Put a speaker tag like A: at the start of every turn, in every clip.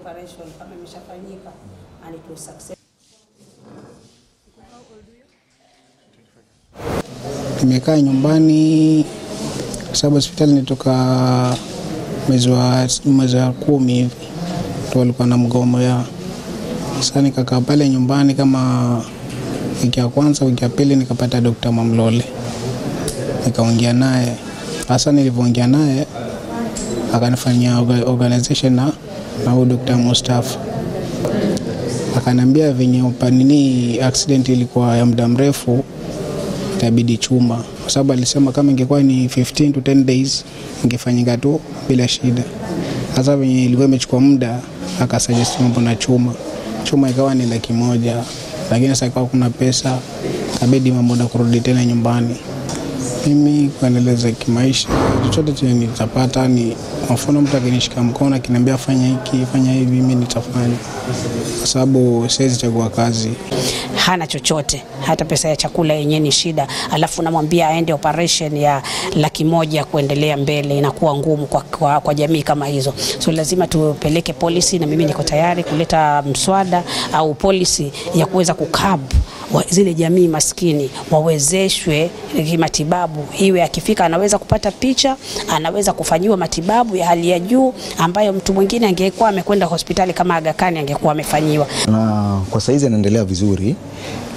A: Operation kama imeshafanyika and it was successful.
B: Nimekaa nyumbani kwa sababu hospitali nitoka mwezi wa 10 hivi, ndio walikuwa na mgomo ya. Sasa nikakaa pale nyumbani kama wiki ya kwanza, wiki ya pili nikapata Dr. Mamlole. Nikaongea naye. Sasa nilipoongea naye akanifanyia organization na Dr. Mustafa. Akaniambia venye upanini accident ilikuwa ya muda mrefu itabidi chuma, kwa sababu alisema kama ingekuwa ni 15 to 10 days ingefanyika tu bila shida. Sasa venye ilikuwa imechukua muda akasuggest mambo na chuma. Chuma ikawa ni 100,000, lakini sasa ikawa kuna pesa ikabidi mambo na kurudi tena nyumbani. Mimi kuendeleza kimaisha, chochote chenye nitapata ni mfano mtu akinishika mkono akiniambia fanya hiki, fanya hivi, mimi nitafanya. Kwa sababu siwezi chagua kazi.
A: Hana chochote, hata pesa ya chakula yenyewe ni shida. Alafu namwambia aende operation ya 100,000 kuendelea mbele, inakuwa ngumu kwa jamii kama hizo. So lazima tupeleke policy, na mimi niko tayari kuleta mswada au policy ya kuweza kukab zile jamii maskini wawezeshwe kimatibabu, iwe akifika anaweza kupata picha, anaweza kufanyiwa matibabu ya hali ya juu ambayo mtu mwingine angekuwa amekwenda hospitali kama Aga Khan angekuwa amefanyiwa.
C: Na kwa saizi anaendelea vizuri,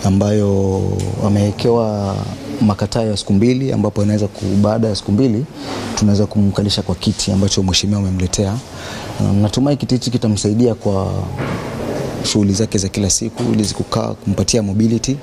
C: ambayo amewekewa makataa ya siku 2, ambapo anaweza baada ya siku 2 tunaweza kumkalisha kwa kiti ambacho mheshimiwa amemletea. Natumai kiti hichi kitamsaidia kwa shughuli zake za kila siku, ili kukaa, kumpatia mobility.